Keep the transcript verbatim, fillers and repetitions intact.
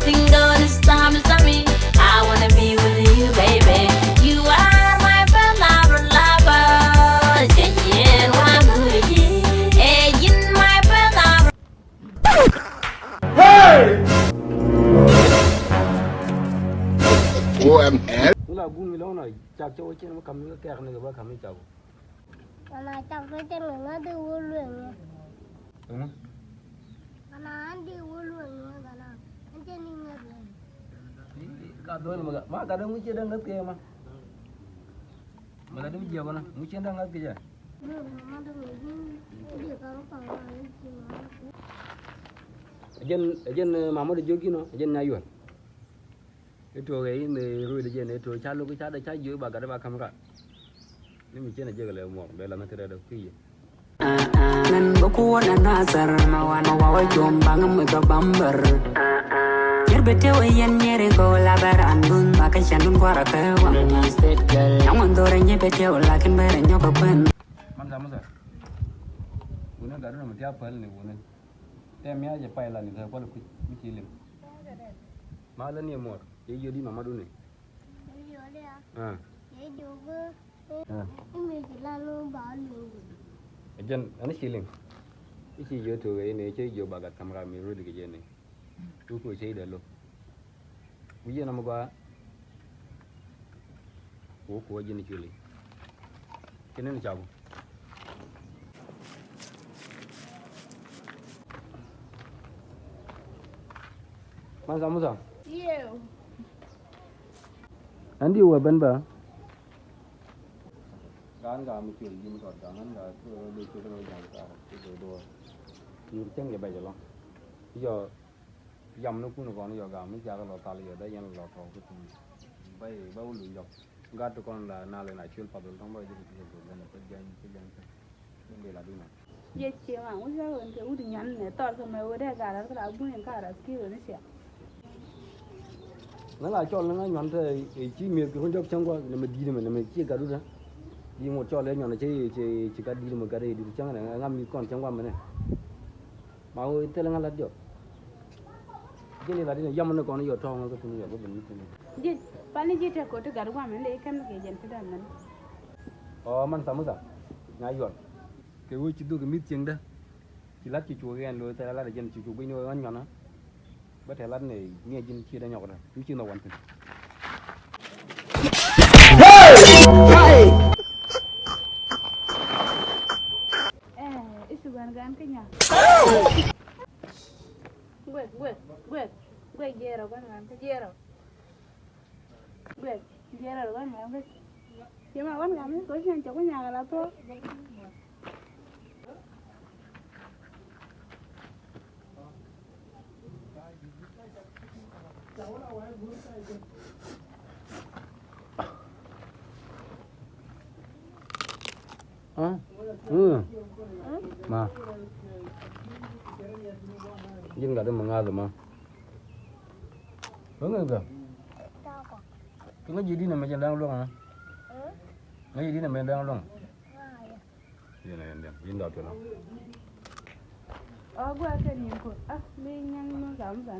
Single this time is me. I wanna be with you, baby. You are my forever lover. Change it, one good. Hey, in my forever. Hey! O M L. Wula guni lɔŋ na cak cɛ wä cɛn wä kam ni kɛk ni kɛ wä kam ni cak wä. Kana cak kɛ cɛ ŋä ŋä di wä lueŋ ŋä. Ɛŋu? Kana an di wä lueŋ ŋä kana an cɛ ni ŋä lueŋ. Ka dɔn ma ka ma ka dɔn ŋu cɛ dɔn ŋä kɛ ma. Ma la di mi jiɛ kɔnɔ ŋu cɛ dɔn ŋä kɛ jɛ. Jɛn jɛn mama di jogi nɔ jɛn nya yuan. Ito kɛ in ruid jɛn ito ca luk ca da ca jiö ba gat ba kam ka. Ni mi cen a jek lɛ muɔk bɛ la na ti rɛd a kui̱ yɛ. Mɛn bä kuɔn a nasar ma wan ma wawa com baŋ mi dɔ bambär. Yer bɛ tɛw yɛn nyeri ko la bɛ ran dun ba kɛ cɛn dun kuara kɛ wa. Nyan wan dore nye bɛ tɛw lakin bɛ rɛ nyɔk a kuɛn. Man sa musa. Wuni gat dun mi tia pal ni wuni. Tɛ mia jɛ pay la ni kɛ pal kui̱ mi ci lim. Ma la ni muɔr ye yodi ma ma duni. Ah. Ah. Ɛ jɛn ɛn ci liŋ. I̱ ci jiö tok ɛ inɛ cɛ jiö ba gat kam ram mi rudi kɛ jɛn ni. Wuk kɛ cɛ dɛ lo. Wi̱i̱ jɛn am gɔaa. Wuk kɛ wä ji̱n ci liŋ. Kɛ ni ni caku. Man sa musa. Yeo. Ɛn di wä ben bä. Gaan gaa mi cuël ji̱ mi tɔt gaa ŋän gaa cuël rɔ dee cuël rɔ ja̱ŋ gaa cuël rɔ dee wä. Nyuur cäŋ yɛ bɛc ɛlɔ̱ŋ. Yɔ yam ni kun kɔn yɔ gaa mi jakä lɔ thal yɔ dee yɛn lɔ tɔk kä tuŋ. Bä bä wä luny jɔk. Gat ti kɔn la nal in a cuël path wä tɔŋ bä ji̱ ti cuël rɔ ben kä ja̱ŋ kä ja̱ŋ kä. Yɛn dee la duŋ. Yɛ cieŋ a ŋuc ɣä ɣän kɛ wut nyuan nɛ thɔr kɛ mɛ wee dee kɛ arat kä la guny in ka arat ki̱i̱r ɣän i̱ cia. Ŋä la cɔl ni ŋä nyuan te ɛ ci mi̱eth kɛ run jɔk cäŋ gua̱ nɛ mɛ di̱i̱t mɛ nɛ mɛ ci gat wut ɛ. Di ŋot cɔl ɛ nyuan cɛ ci ci gat di̱i̱t mɛ gat ɛ di̱i̱t cäŋ nɛ ŋa mi̱th kɔn cäŋ gua̱ mɛ nɛ. Ma wee thilɛ ŋä lat jɔk. Ji̱n i̱ lat in yam ni kɔn yɔ tɔ̱ɔ̱ŋ kä thun yɔ kä ben ni thun. Ji̱ pani ji̱ tɛk ko̱ ti gat gua̱ mɛ lɛ i̱ kɛn kɛ jɛn ti dam mɛn. Ɔ man thamuth a nya yuɔl. Kɛ ɣöö ci dhuk ɛ mi̱th cieŋdä. Ci la̱t ci cuɔk yɛn lo̱o̱ thilɛ la̱t ɛ jɛn ci cuɔk gui̱ny ni ɣän nyɔnä. Bä tɛ la̱t nɛ ŋi̱eec ji̱n ciëtdä nyɔkdä cu ci nhɔk wan thi̱n. Ɛ i̱ ci bän gɛn kä nya. Guek guek guek guek jiɛɛr ɔ bän gɛn kä jiɛɛr ɔ. Guek, jiɛɛr ɛ ɣän ŋa̱m kä. Ciɛ ma ɣän ŋa̱m kä cieŋ cɛ ku nyaak ala thuɔ̱k. Ma. Ji̱n gat di mi ŋa̱th ma. Kä ŋäc gam. Kä ŋäc ji̱ di̱n ɛmɛ jɛn da̱ŋ luäŋ ɛmɛ. Ŋäc ji̱ di̱n ɛmɛ jɛn da̱ŋ luäŋ. Yɛn a yɛn diɛn, yɛn dɔɔk tuɔnɔ. Ɔ gua̱a̱ kɛ ni̱n kuɔth a mi nyaŋ mi gam ban.